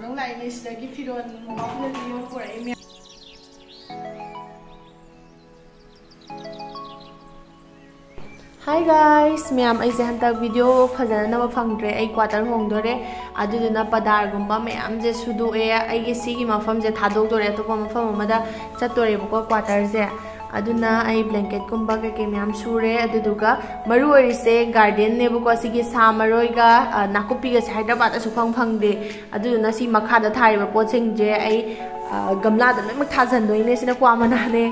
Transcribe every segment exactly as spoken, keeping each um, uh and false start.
ꯅꯪ ꯂꯥꯛꯏꯅꯦ ꯁꯤꯗꯒꯤ ꯐꯤꯔꯣꯜ ꯃꯐꯝꯗꯒꯤ ꯌꯣꯟ ꯄꯨꯔꯛꯏ ꯃꯌꯥꯝ꯫ Hi guys, ꯃꯌꯥꯝ, ꯑꯩꯁꯦ ꯍꯟꯗꯛ ꯚꯤꯗꯤꯑꯣ ꯐꯖꯅ ꯅꯝꯕ ꯐꯪꯗ꯭ꯔꯦ꯫ ꯑꯩ ꯀ꯭ꯋꯥꯇꯔ ꯍꯣꯡꯗꯣꯔꯦ, ꯑꯗꯨꯗꯨꯅ ꯄꯗꯥꯔꯒꯨꯝꯕ ꯃꯌꯥꯝꯁꯦ ꯁꯨꯗꯣꯛꯑꯦ꯫ ꯑꯩꯒꯤ ꯁꯤꯒꯤ ꯃꯐꯝꯁꯦ ꯊꯥꯗꯣꯛꯇꯣꯔꯦ, ꯑꯇꯣꯞꯄ ꯃꯐꯝ ꯑꯃꯗ ꯆꯠꯇꯣꯔꯦꯕꯀꯣ ꯀ꯭ꯋꯥꯇꯔꯁꯦ꯫ ꯑꯗꯨꯅ ꯑꯩ ꯕ꯭ꯂꯦꯡꯀꯦꯠꯀꯨꯝꯕ ꯀꯩꯀꯩ ꯃꯌꯥꯝ ꯁꯨꯔꯦ꯫ ꯑꯗꯨꯗꯨꯒ ꯃꯔꯨ ꯑꯣꯏꯔꯤꯁꯦ ꯒꯥꯔꯗꯦꯟꯅꯦꯕꯀꯣ꯫ ꯁꯤꯒꯤ ꯁꯥ ꯃꯔꯣꯏꯒ, ꯑ, ꯅꯥꯀꯨꯞꯄꯤꯒꯁꯦ ꯍꯥꯏꯗ꯭ꯔꯕꯥꯗꯇ ꯁꯨꯐꯪ ꯐꯪꯗꯦ꯫ ꯑꯗꯨꯗꯨꯅ ꯁꯤ ꯃꯈꯥꯗ ꯊꯥꯔꯤꯕ ꯄꯣꯠꯁꯤꯡꯁꯦ ꯑꯩ, ꯑ, ꯒꯝꯂꯥꯗ ꯂꯣꯏꯅꯃꯛ ꯊꯥꯖꯟꯗꯣꯏꯅꯦ꯫ ꯁꯤꯅ ꯀ꯭ꯋꯥ ꯃꯅꯥꯅꯦ꯫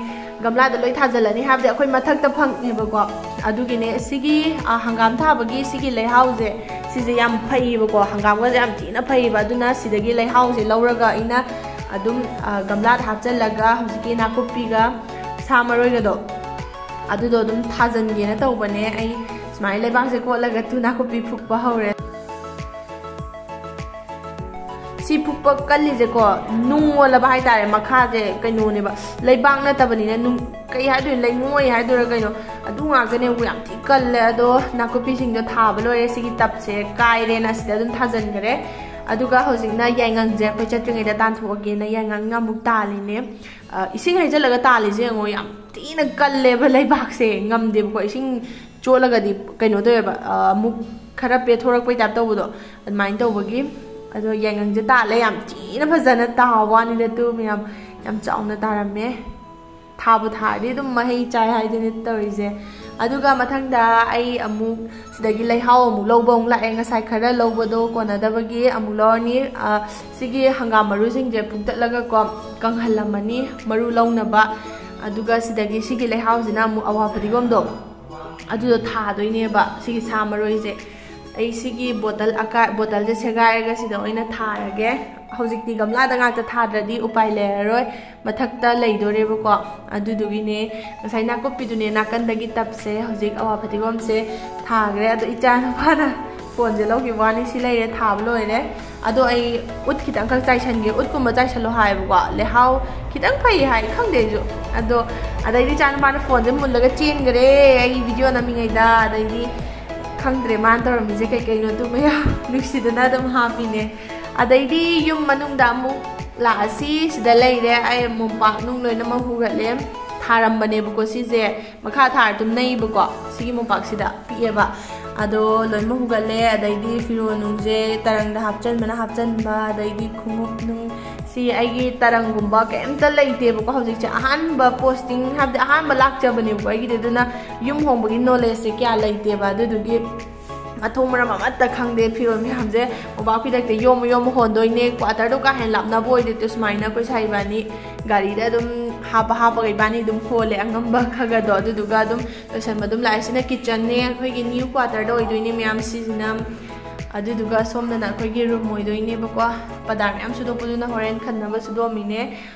ꯒꯝꯂꯥꯗ ꯂꯣꯏ ꯊꯥꯖꯜꯂꯅꯤ, ꯍꯥꯏꯕꯗꯤ ꯑꯩꯈꯣꯏ ꯃꯊꯛꯇ ꯐꯪꯉꯦꯕꯀꯣ꯫ ꯑꯗꯨꯒꯤꯅꯦ ꯁꯤꯒꯤ, ꯑ, ꯍꯪꯒꯥꯝ ꯊꯥꯕꯒꯤ ꯁꯤꯒꯤ ꯂꯩꯍꯥꯎꯁꯦ, ꯁꯤꯁꯦ ꯌꯥꯝ ꯐꯩꯌꯦꯕꯀꯣ꯫ ꯍꯪꯒꯥꯝꯒꯁꯦ ꯌꯥꯝ ꯊꯤꯅ ꯐꯩꯌꯦꯕ꯫ ꯑꯗꯨꯅ ꯁꯤꯗꯒꯤ ꯂꯩꯍꯥꯎꯁꯦ ꯂꯧꯔꯒ ꯑꯩꯅ ꯑꯗꯨꯝ, ꯑ, ꯒꯝꯂꯥꯗ ꯍꯥꯞꯆꯜꯂꯒ ꯍꯧꯖꯤꯛꯀꯤ ꯅꯥꯀꯨꯞꯄꯤꯒ ꯁꯥ ꯃꯔꯣꯏꯒꯗꯣ ꯑꯗꯨꯗꯣ ꯑꯗꯨꯝ ꯊꯥꯖꯟꯒꯦꯅ ꯇꯧꯕꯅꯦ꯫ ꯑꯩ ꯁꯨꯃꯥꯏꯅ ꯂꯩꯕꯥꯛꯁꯦ ꯀꯣꯠꯂꯒ ꯇꯨ ꯅꯥꯀꯨꯞꯄꯤ ꯐꯨꯛꯄ ꯍꯧꯔꯦ꯫ ꯁꯤ ꯐꯨꯛꯄ ꯀꯜꯂꯤꯁꯦꯀꯣ, ꯅꯨꯡ ꯑꯣꯜꯂꯕ ꯍꯥꯏꯇꯥꯔꯦ꯫ ꯃꯈꯥꯁꯦ ꯀꯩꯅꯣꯅꯦꯕ, ꯂꯩꯕꯥꯛ ꯅꯠꯇꯕꯅꯤꯅ ꯅꯨꯡ, ꯀꯩ ꯍꯥꯏꯗꯣꯏꯅꯣ, ꯂꯩꯉꯣꯏ ꯍꯥꯏꯗꯣꯏꯔꯥ ꯀꯩꯅꯣ, ꯑꯗꯨ ꯉꯥꯛꯇꯅꯦꯕ꯫ ꯌꯥꯝ ꯊꯤ ꯀꯜꯂꯦ꯫ ꯑꯗꯣ ꯅꯥꯀꯨꯞꯄꯤꯁꯤꯡꯗꯣ ꯊꯥꯕ ꯂꯣꯏꯔꯦ꯫ ꯁꯤꯒꯤ ꯇꯞꯁꯦ ꯀꯥꯏꯔꯦꯅ ꯑꯁꯤꯗ ꯑꯗꯨꯝ ꯊꯥꯖꯤꯟꯈ꯭ꯔꯦ꯫ ꯑꯗꯨꯒ ꯍꯧꯖꯤꯛꯅ ꯌꯥꯏꯉꯪꯁꯦ ꯑꯩꯈꯣꯏ ꯆꯠꯇ꯭ꯔꯤꯉꯩꯗ ꯇꯥꯟꯊꯣꯛꯑꯒꯦꯅ ꯌꯥꯏꯉꯪ ꯑꯃꯨꯛ ꯇꯥꯜꯂꯤꯅꯦ꯫ ꯑ, ꯏꯁꯤꯡ ꯍꯩꯖꯤꯜꯂꯒ ꯇꯥꯜꯂꯤꯁꯦ ꯌꯦꯡꯉꯣ, ꯌꯥꯝ ꯊꯤꯅ ꯀꯜꯂꯦꯕ ꯂꯩꯕꯥꯛꯁꯦ, ꯉꯝꯗꯦꯕꯀꯣ꯫ ꯏꯁꯤꯡ ꯆꯣꯠꯂꯒꯗꯤ ꯀꯩꯅꯣ ꯇꯧꯋꯦꯕ, ꯑ, ꯑꯃꯨꯛ ꯈꯔ ꯄꯦꯊꯣꯔꯛꯄꯩ ꯇꯥꯏꯞ ꯇꯧꯕꯗꯣ, ꯑꯗꯨꯃꯥꯏꯅ ꯇꯧꯕꯒꯤ꯫ ꯑꯗꯣ ꯌꯥꯏꯉꯪꯁꯦ ꯇꯥꯜꯂꯦ, ꯌꯥꯝ ꯊꯤꯅ ꯐꯖꯅ ꯇꯥꯕ ꯋꯥꯅꯤꯗ꯫ ꯇꯨ ꯃꯌꯥꯝ, ꯌꯥꯝ ꯆꯥꯎꯅ ꯇꯥꯔꯝꯃꯦ꯫ ꯊꯥꯕꯨ ꯊꯥꯔꯗꯤ ꯑꯗꯨꯝ ꯃꯍꯩ ꯆꯥꯏ ꯍꯥꯏꯗꯨꯅꯤ ꯇꯧꯔꯤꯁꯦ꯫ ꯑꯗꯨꯒ ꯃꯊꯪꯗ ꯑꯩ ꯑꯃꯨꯛ ꯁꯤꯗꯒꯤ ꯂꯩꯍꯥꯎ ꯑꯃꯨꯛ ꯂꯧꯕ ꯑꯃꯨꯛ ꯂꯥꯛꯑꯦ꯫ ꯉꯁꯥꯏ ꯈꯔ ꯂꯧꯕꯗꯣ ꯀꯣꯟꯅꯗꯕꯒꯤ ꯑꯃꯨꯛ ꯂꯧꯔꯅꯤ꯫ ꯑ, ꯁꯤꯒꯤ ꯍꯪꯒꯥꯝ ꯃꯔꯨꯁꯤꯡꯁꯦ ꯐꯨꯛꯇꯠꯂꯒꯀꯣ ꯀꯪꯍꯜꯂꯝꯃꯅꯤ, ꯃꯔꯨ ꯂꯧꯅꯕ꯫ ꯑꯗꯨꯒ ꯁꯤꯗꯒꯤ ꯁꯤꯒꯤ ꯂꯩꯍꯥꯎꯁꯤꯅ ꯑꯃꯨꯛ ꯑꯋꯥ ꯐꯗꯤꯒꯣꯝꯗꯣ ꯑꯗꯨꯗꯣ ꯊꯥꯗꯣꯏꯅꯦꯕ꯫ ꯁꯤꯒꯤ ꯁꯥ ꯃꯔꯣꯏꯁꯦ ꯑꯩ ꯁꯤꯒꯤ ꯕꯣꯇꯜ ꯑꯀꯥ-, ꯕꯣꯇꯜꯁꯦ ꯁꯦꯒꯥꯏꯔꯒ ꯁꯤꯗ ꯑꯣꯏꯅ ꯊꯥꯔꯒꯦ꯫ ꯍꯧꯖꯤꯛꯇꯤ ꯒꯝꯂꯥꯗ ꯉꯥꯛꯇ ꯊꯥꯗ꯭ꯔꯗꯤ ꯎꯄꯥꯏ ꯂꯩꯔꯔꯣꯏ, ꯃꯊꯛꯇ ꯂꯩꯗꯣꯔꯦꯕꯀꯣ꯫ ꯑꯗꯨꯗꯨꯒꯤꯅꯦ ꯉꯁꯥꯏ ꯅꯥꯀꯨꯞꯄꯤꯗꯨꯅꯦ ꯅꯥꯀꯟꯗꯒꯤ ꯇꯞꯁꯦ꯫ ꯍꯧꯖꯤꯛ ꯑꯋꯥ ꯐꯗꯤꯒꯣꯝꯁꯦ ꯊꯥꯈ꯭ꯔꯦ꯫ ꯑꯗꯣ ꯏꯆꯥ ꯅꯨꯄꯥꯅ ꯐꯣꯟꯁꯦ ꯂꯧꯈꯤꯕ ꯋꯥꯅꯤ꯫ ꯁꯤ ꯂꯩꯔꯦ, ꯊꯥꯕ ꯂꯣꯏꯔꯦ꯫ ꯑꯗꯣ ꯑꯩ ꯎꯠ ꯈꯤꯇꯪꯈꯛ ꯆꯥꯏꯁꯟꯒꯦ꯫ ꯎꯠꯀꯨꯝꯕ ꯆꯥꯏꯁꯜꯂꯣ ꯍꯥꯏꯌꯦꯕꯀꯣ, ꯂꯩꯍꯥꯎ ꯈꯤꯇꯪ ꯐꯩ ꯍꯥꯏ, ꯈꯪꯗꯦ ꯑꯩꯁꯨ꯫ ꯑꯗꯣ ꯑꯗꯩꯗꯤ ꯏꯆꯥ ꯅꯨꯄꯥꯅ ꯐꯣꯟꯁꯦ ꯃꯨꯜꯂꯒ ꯆꯦꯟꯈꯔꯦ ꯑꯩ ꯚꯤꯗꯤꯑꯣ ꯅꯝꯃꯤꯉꯩꯗ꯫ ꯑꯗꯩꯗꯤ ꯈꯪꯗ꯭ꯔꯦ ꯃꯥꯅ ꯇꯧꯔꯝꯃꯤꯁꯦ ꯀꯩ ꯀꯩꯅꯣ, ꯑꯗꯨ ꯃꯌꯥꯝ ꯅꯨꯡꯁꯤꯗꯅ ꯑꯗꯨꯝ ꯍꯥꯞꯄꯤꯅꯦ꯫ ꯑꯗꯩꯗꯤ ꯌꯨꯝ ꯃꯅꯨꯡꯗ ꯑꯃꯨꯛ ꯂꯥꯛꯑꯁꯤ꯫ ꯁꯤꯗ ꯂꯩꯔꯦ꯫ ꯑꯩ ꯃꯣꯝꯄꯥꯛ ꯅꯨꯡ ꯂꯣꯏꯅꯃꯛ ꯍꯨꯒꯠꯂꯦ꯫ ꯊꯥꯔꯝꯕꯅꯦꯕꯀꯣ ꯁꯤꯁꯦ, ꯃꯈꯥ ꯊꯥꯔ ꯇꯨꯝꯅꯩꯕꯀꯣ ꯁꯤꯒꯤ ꯃꯣꯝꯄꯥꯛꯁꯤꯗ ꯄꯤꯛꯑꯦꯕ꯫ ꯑꯗꯣ ꯂꯣꯏꯅꯃꯛ ꯍꯨꯒꯠꯂꯦ꯫ ꯑꯗꯩꯗꯤ ꯐꯤꯔꯣꯜ ꯅꯨꯡꯁꯦ ꯇꯔꯪꯗ ꯍꯥꯞꯆꯟꯕꯅ ꯍꯥꯞꯆꯟꯕ, ꯑꯗꯩꯗꯤ ꯈꯣꯡꯎꯞ ꯅꯨꯡ, ꯁꯤ ꯑꯩꯒꯤ ꯇꯔꯪꯒꯨꯝꯕ ꯀꯩꯝꯇ ꯂꯩꯇꯦꯕꯀꯣ ꯍꯧꯖꯤꯛꯁꯦ꯫ ꯑꯍꯥꯟꯕ ꯄꯣꯁꯇꯤꯡ ꯍꯥꯏꯕꯗꯤ ꯑꯍꯥꯟꯕ ꯂꯥꯛꯆꯕꯅꯦꯕꯀꯣ ꯑꯩꯒꯤꯗꯤ, ꯑꯗꯨꯅ ꯌꯨꯝ ꯍꯣꯡꯕꯒꯤ ꯅꯣꯂꯦꯖꯁꯦ ꯀꯌꯥ ꯂꯩꯇꯦꯕ꯫ ꯑꯗꯨꯗꯨꯒꯤ ꯃꯊꯣꯡ ꯃꯔꯝ ꯑꯃꯠꯇ ꯈꯪꯗꯦ꯫ ꯐꯤꯔꯣꯜ ꯃꯌꯥꯝꯁꯦ ꯃꯣꯝꯄꯥꯛ ꯐꯤꯗꯛꯇ ꯌꯣꯝꯃ ꯌꯣꯝꯃ ꯍꯣꯟꯗꯣꯏꯅꯦ꯫ ꯀ꯭ꯋꯥꯇꯔꯗꯣ ꯀꯥ ꯍꯦꯟꯅ ꯂꯥꯞꯅꯕ ꯑꯣꯏꯗꯦ, ꯇꯨꯁꯃꯥꯏꯅ ꯑꯩꯈꯣꯏ ꯁꯥꯏ ꯏꯕꯥꯅꯤ ꯒꯥꯔꯤꯗ ꯑꯗꯨꯝ ꯍꯥꯞꯄ ꯍꯥꯞꯄꯒ ꯏꯕꯥꯅꯤ ꯑꯗꯨꯝ ꯍꯣꯜꯂꯦ ꯑꯉꯝꯕ ꯈꯔꯒꯗꯣ꯫ ꯑꯗꯨꯗꯨꯒ ꯑꯗꯨꯝ ꯂꯣꯏꯁꯟꯕ ꯑꯗꯨꯝ ꯂꯥꯛꯑꯦ꯫ ꯁꯤꯅ ꯀꯤꯠꯆꯟꯅꯦ, ꯑꯩꯈꯣꯏꯒꯤ ꯅ꯭ꯌꯨ ꯀ꯭ꯋꯥꯇꯔꯗ ꯑꯣꯏꯗꯣꯏꯅꯦ ꯃꯌꯥꯝ ꯁꯤꯁꯤꯅ꯫ ꯑꯗꯨꯗꯨꯒ ꯁꯣꯝꯗꯅ ꯑꯩꯈꯣꯏꯒꯤ ꯔꯨꯝ ꯑꯣꯏꯗꯣꯏꯅꯦꯕꯀꯣ꯫ ꯄꯗꯥꯔ ꯃꯌꯥꯝ ꯁꯨꯗꯣꯛꯄꯗꯨꯅ ꯍꯣꯔꯦꯟ ꯈꯟꯅꯕ ꯁꯨꯗꯣꯛꯑꯝꯃꯤꯅꯦ꯫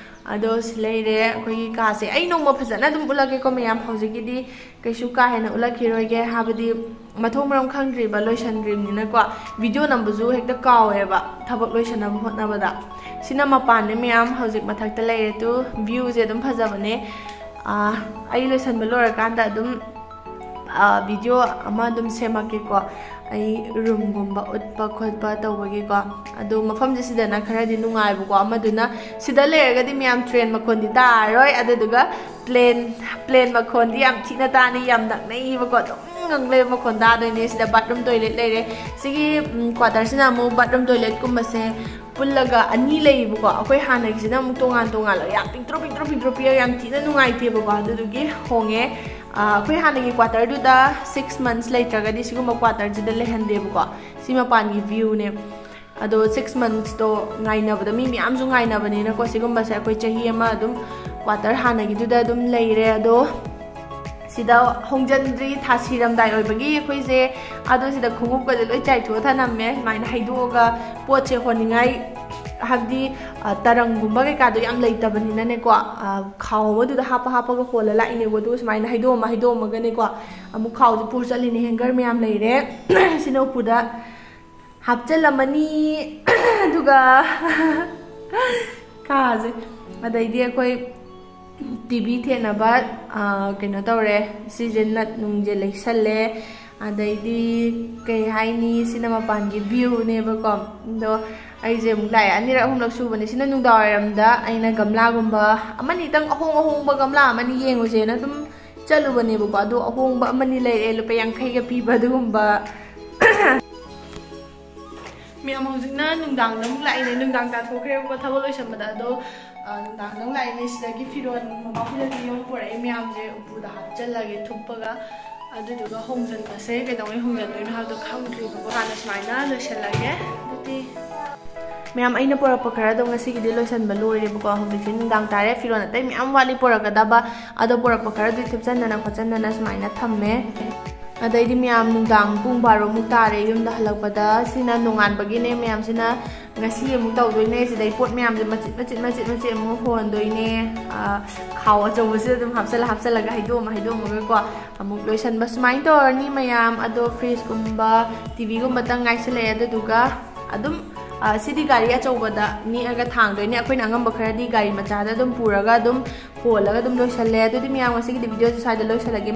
ꯑꯗꯣ ꯁꯤ ꯂꯩꯔꯦ꯫ ꯑꯩꯈꯣꯏꯒꯤ ꯀꯥꯁꯦ ꯑꯩ ꯅꯣꯡꯃ ꯐꯖꯅ ꯑꯗꯨꯝ ꯎꯠꯂꯛꯀꯦꯀꯣ ꯃꯌꯥꯝ, ꯍꯧꯖꯤꯛꯀꯤꯗꯤ ꯀꯩꯁꯨ ꯀꯥ ꯍꯦꯟꯅ ꯎꯠꯂꯛꯈꯤꯔꯣꯏꯒꯦ, ꯍꯥꯏꯕꯗꯤ ꯃꯊꯣꯡ ꯃꯔꯝ ꯈꯪꯗ꯭ꯔꯤꯕ, ꯂꯣꯏꯁꯟꯗ꯭ꯔꯤꯕꯅꯤꯅꯀꯣ꯫ ꯚꯤꯗꯤꯑꯣ ꯅꯝꯕꯁꯨ ꯍꯦꯛꯇ ꯀꯥꯎꯋꯦꯕ ꯊꯕꯛ ꯂꯣꯏꯁꯟꯅꯕ ꯍꯣꯠꯅꯕꯗ꯫ ꯁꯤꯅ ꯃꯄꯥꯟꯅꯦ ꯃꯌꯥꯝ, ꯍꯧꯖꯤꯛ ꯃꯊꯛꯇ ꯂꯩꯔꯦ꯫ ꯇꯨ, ꯚ꯭ꯌꯨꯁꯦ ꯑꯗꯨꯝ ꯐꯖꯕꯅꯦ꯫ ꯑꯥ, ꯑꯩ ꯂꯣꯏꯁꯟꯕ ꯂꯣꯏꯔꯀꯥꯟꯗ ꯑꯗꯨꯝ ꯚꯤꯗꯤꯑꯣ ꯑꯃ ꯑꯗꯨꯝ ꯁꯦꯝꯃꯛꯀꯦꯀꯣ, ꯑꯩ ꯔꯨꯝꯒꯨꯝꯕ ꯎꯠꯄ ꯈꯣꯠꯄ ꯇꯧꯕꯒꯤꯀꯣ꯫ ꯑꯗꯣ ꯃꯐꯝꯁꯦ ꯁꯤꯗꯅ ꯈꯔꯗꯤ ꯅꯨꯡꯉꯥꯏꯕꯀꯣ꯫ ꯑꯃꯗꯨꯅ, ꯁꯤꯗ ꯂꯩꯔꯒꯗꯤ ꯃꯌꯥꯝ ꯇ꯭ꯔꯦꯟ ꯃꯈꯣꯟꯗꯤ ꯇꯥꯔꯔꯣꯏ, ꯑꯗꯨꯗꯨꯒ ꯄ꯭ꯂꯦꯟ ꯄ꯭ꯂꯦꯟ ꯃꯈꯣꯟꯗꯤ ꯌꯥꯝ ꯊꯤꯅ ꯇꯥꯅꯤ, ꯌꯥꯝ ꯅꯛꯅꯩꯕꯀꯣ, ꯑꯗꯨꯝ ꯉꯪ ꯂꯩꯕ ꯃꯈꯣꯟ ꯇꯥꯗꯣꯏꯅꯦ꯫ ꯁꯤꯗ ꯕꯥꯠꯔꯨꯝ ꯇꯣꯏꯂꯦꯠ ꯂꯩꯔꯦ꯫ ꯁꯤꯒꯤ ꯀ꯭ꯋꯥꯇꯔꯁꯤꯅ ꯑꯃꯨꯛ ꯕꯥꯠꯔꯨꯝ ꯇꯣꯏꯂꯦꯠꯀꯨꯝꯕꯁꯦ ꯄꯨꯜꯂꯒ ꯑꯅꯤ ꯂꯩꯌꯦꯕꯀꯣ꯫ ꯑꯩꯈꯣꯏ ꯍꯥꯟꯅꯒꯤꯁꯤꯅ ꯑꯃꯨꯛ ꯇꯣꯉꯥꯟ ꯇꯣꯉꯥꯜꯂꯒ ꯌꯥꯝ ꯄꯤꯛꯇ꯭ꯔꯨ ꯄꯤꯛꯇ꯭ꯔꯨ ꯄꯤꯛꯇ꯭ꯔꯨ ꯄꯤꯛꯑꯒ ꯌꯥꯝ ꯊꯤꯅ ꯅꯨꯡꯉꯥꯏꯇꯦꯕꯀꯣ꯫ ꯑꯗꯨꯗꯨꯒꯤ ꯍꯣꯡꯉꯦ꯫ ꯑꯩꯈꯣꯏ ꯍꯥꯟꯅꯒꯤ ꯀ꯭ꯋꯥꯇꯔꯗꯨꯗ ꯁꯤꯛꯁ ꯃꯟꯁ ꯂꯩꯇ꯭ꯔꯒꯗꯤ ꯁꯤꯒꯨꯝꯕ ꯀ꯭ꯋꯥꯇꯔꯁꯤꯗ ꯂꯩꯍꯟꯗꯦꯕꯀꯣ꯫ ꯁꯤ ꯃꯄꯥꯟꯒꯤ ꯚ꯭ꯌꯨꯅꯦ꯫ ꯑꯗꯣ ꯁꯤꯛꯁ ꯃꯟꯁꯇꯣ ꯉꯥꯏꯅꯕꯗ, ꯃꯤ ꯃꯌꯥꯝꯁꯨ ꯉꯥꯏꯅꯕꯅꯤꯅꯀꯣ꯫ ꯁꯤꯒꯨꯝꯕꯁꯦ ꯑꯩꯈꯣꯏ ꯆꯍꯤ ꯑꯃ ꯑꯗꯨꯝ ꯀ꯭ꯋꯥꯇꯔ ꯍꯥꯟꯅꯒꯤꯗꯨꯗ ꯑꯗꯨꯝ ꯂꯩꯔꯦ꯫ ꯑꯗꯣ ꯁꯤꯗ ꯍꯣꯡꯖꯤꯟꯗ꯭ꯔꯤ, ꯊꯥ ꯁꯤꯔꯝꯗꯥꯏ ꯑꯣꯏꯕꯒꯤ ꯑꯩꯈꯣꯏꯁꯦ꯫ ꯑꯗꯣ ꯁꯤꯗ ꯈꯣꯡꯎꯞꯀꯁꯦ ꯂꯣꯏ ꯆꯥꯏꯊꯣꯛꯑ ꯊꯅꯝꯃꯦ꯫ ꯁꯨꯃꯥꯏꯅ ꯍꯩꯗꯣꯛꯑꯒ ꯄꯣꯠꯁꯦ ꯍꯣꯟꯅꯤꯡꯉꯥꯏ, ꯍꯥꯏꯕꯗꯤ ꯇꯔꯪꯒꯨꯝꯕ ꯀꯩꯀꯥꯗꯣ ꯌꯥꯝ ꯂꯩꯇꯕꯅꯤꯅꯅꯦꯀꯣ꯫ ꯈꯥꯎ ꯑꯃꯗꯨꯗ ꯍꯥꯞꯄ ꯍꯥꯞꯄꯒ ꯍꯣꯜꯂ ꯂꯥꯛꯏꯅꯦꯀꯣ꯫ ꯑꯗꯨꯒ ꯁꯨꯃꯥꯏꯅ ꯍꯩꯗꯣꯛꯑꯝꯃ ꯍꯩꯗꯣꯛꯑꯝꯃꯒꯅꯦꯀꯣ, ꯑꯃꯨꯛ ꯈꯥꯎꯁꯦ ꯄꯨꯔ ꯆꯠꯂꯤꯅꯦ꯫ ꯍꯦꯡꯒꯔ ꯃꯌꯥꯝ ꯂꯩꯔꯦ꯫ ꯁꯤꯅ ꯎꯄꯨꯗ ꯍꯥꯞꯆꯤꯜꯂꯝꯃꯅꯤ꯫ ꯑꯗꯨꯒ ꯀꯥꯁꯦ, ꯑꯗꯩꯗꯤ ꯑꯩꯈꯣꯏ ꯇꯤ ꯚꯤ ꯊꯦꯠꯅꯕ, ꯀꯩꯅꯣ ꯇꯧꯔꯦ꯫ ꯁꯤꯁꯦ ꯅꯠ ꯅꯨꯡꯁꯦ ꯂꯩꯁꯜꯂꯦ꯫ ꯑꯗꯩꯗꯤ ꯀꯩ ꯍꯥꯏꯅꯤ, ꯁꯤꯅ ꯃꯄꯥꯟꯒꯤ ꯚ꯭ꯌꯨꯅꯦꯕꯀꯣ꯫ ꯑꯗꯣ ꯑꯩꯁꯦ ꯑꯃꯨꯛ ꯂꯥꯛꯑꯦ, ꯑꯅꯤꯔꯛ ꯑꯍꯨꯝꯂꯛ ꯁꯨꯕꯅꯦ꯫ ꯁꯤꯅ ꯅꯨꯡꯗꯥꯡꯋꯥꯏꯔꯝꯗ ꯑꯩꯅ ꯒꯝꯂꯥꯒꯨꯝꯕ ꯑꯃꯅꯤꯇꯪ, ꯑꯍꯣꯡ ꯑꯍꯣꯡꯕ ꯒꯝꯂꯥ ꯑꯃꯅꯤ ꯌꯦꯡꯉꯨꯁꯦꯅ ꯑꯗꯨꯝ ꯆꯠꯂꯨꯕꯅꯦꯕꯀꯣ꯫ ꯑꯗꯣ ꯑꯍꯣꯡꯕ ꯑꯃꯅꯤ ꯂꯩꯔꯛꯑꯦ, ꯂꯨꯄꯥ ꯌꯥꯡꯈꯩꯒ ꯄꯤꯕ ꯑꯗꯨꯒꯨꯝꯕ꯫ ꯃꯌꯥꯝ, ꯍꯧꯖꯤꯛꯅ ꯅꯨꯡꯗꯥꯡꯗ ꯑꯃꯨꯛ ꯂꯥꯛꯏꯅꯦ꯫ ꯅꯨꯡꯗꯥꯡ ꯇꯥꯊꯣꯛꯈ꯭ꯔꯦꯕꯀꯣ ꯊꯕꯛ ꯂꯣꯏꯁꯟꯕꯗ꯫ ꯑꯗꯣ, ꯑ, ꯅꯨꯡꯗꯥꯡꯗ ꯑꯃꯨꯛ ꯂꯥꯛꯏꯅꯦ꯫ ꯁꯤꯗꯒꯤ ꯐꯤꯔꯣꯜ ꯃꯃꯥ ꯍꯣꯏꯗꯒꯤ ꯌꯨꯝ ꯄꯨꯔꯛꯏ ꯃꯌꯥꯝꯁꯦ ꯎꯄꯨꯗ ꯍꯥꯞꯆꯜꯂꯒꯦ ꯊꯨꯞꯄꯒ꯫ ꯑꯗꯨꯗꯨꯒ ꯍꯣꯡꯖꯟꯕꯁꯦ ꯀꯩꯗꯧꯉꯩ ꯍꯣꯡꯖꯟꯗꯣꯏꯅꯣ ꯍꯥꯏꯕꯗꯣ ꯈꯪꯗ꯭ꯔꯤꯕꯀꯣ꯫ ꯍꯥꯟꯅ ꯁꯨꯃꯥꯏꯅ ꯂꯣꯏꯁꯜꯂꯒꯦ꯫ ꯑꯗꯨꯗꯤ ꯃꯌꯥꯝ, ꯑꯩꯅ ꯄꯨꯔꯛꯄ ꯈꯔꯗꯣ ꯉꯁꯤꯒꯤꯗꯤ ꯂꯣꯏꯁꯟꯕ ꯂꯣꯏꯔꯦꯕꯀꯣ꯫ ꯍꯧꯖꯤꯛꯁꯦ ꯅꯨꯡꯗꯥꯡ ꯇꯥꯔꯦ꯫ ꯐꯤꯔꯣꯜ ꯑꯇꯩ ꯃꯌꯥꯝ ꯋꯥꯠꯂꯤ ꯄꯨꯔꯛꯀꯗꯕ꯫ ꯑꯗꯣ ꯄꯨꯔꯛꯄ ꯈꯔꯗꯨꯗꯤ ꯊꯨꯞꯆꯟꯗꯅ ꯈꯣꯠꯆꯟꯗꯅ ꯁꯨꯃꯥꯏꯅ ꯊꯝꯃꯦ꯫ ꯑꯗꯩꯗꯤ ꯃꯌꯥꯝ, ꯅꯨꯡꯗꯥꯡ ꯄꯨꯡ ꯕꯥꯔꯣꯃꯨꯛ ꯇꯥꯔꯦ ꯌꯨꯝꯗ ꯍꯜꯂꯛꯄꯗ꯫ ꯁꯤꯅ ꯅꯣꯡꯉꯥꯟꯕꯒꯤꯅꯦ꯫ ꯃꯌꯥꯝꯁꯤꯅ ꯉꯁꯤ ꯑꯃꯨꯛ ꯇꯧꯗꯣꯏꯅꯦ꯫ ꯁꯤꯗꯩ ꯄꯣꯠ ꯃꯌꯥꯝꯁꯦ ꯃꯆꯤꯠ ꯃꯆꯤꯠ ꯃꯆꯤꯠ ꯃꯆꯤꯠ ꯑꯃꯨꯛ ꯍꯣꯟꯗꯣꯏꯅꯦ꯫ ꯑ, ꯈꯥꯎ ꯑꯆꯧꯕꯁꯤꯗ ꯑꯗꯨꯝ ꯍꯥꯞꯆꯜꯂ ꯍꯥꯞꯆꯜꯂꯒ ꯍꯩꯗꯣꯛꯑꯝꯃ ꯍꯩꯗꯣꯛꯑꯝꯃꯒꯀꯣ ꯑꯃꯨꯛ ꯂꯣꯏꯁꯟꯕ ꯁꯨꯃꯥꯏꯅ ꯇꯧꯔꯅꯤ ꯃꯌꯥꯝ꯫ ꯑꯗꯣ ꯐ꯭ꯔꯤꯖꯀꯨꯝꯕ, ꯇꯤ ꯚꯤꯒꯨꯝꯕꯇꯪ ꯉꯥꯏꯁꯜꯂꯛꯑꯦ꯫ ꯑꯗꯨꯗꯨꯒ ꯑꯗꯨꯝ, ꯑ, ꯁꯤꯗꯤ ꯒꯥꯔꯤ ꯑꯆꯧꯕꯗ ꯅꯦꯛꯑꯒ ꯊꯥꯡꯗꯣꯏꯅꯦ꯫ ꯑꯩꯈꯣꯏꯅ ꯑꯉꯝꯕ ꯈꯔꯗꯤ ꯒꯥꯔꯤ ꯃꯆꯥꯗ ꯑꯗꯨꯝ ꯄꯨꯔꯒ ꯑꯗꯨꯝ ꯍꯣꯜꯂꯒ ꯑꯗꯨꯝ ꯂꯣꯏꯁꯜꯂꯦ꯫ ꯑꯗꯨꯗꯤ ꯃꯌꯥꯝ, ꯉꯁꯤꯒꯤꯗꯤ ꯚꯤꯗꯤꯑꯣꯁꯦ ꯁ꯭ꯋꯥꯏꯗ ꯂꯣꯏꯁꯜꯂꯒꯦ꯫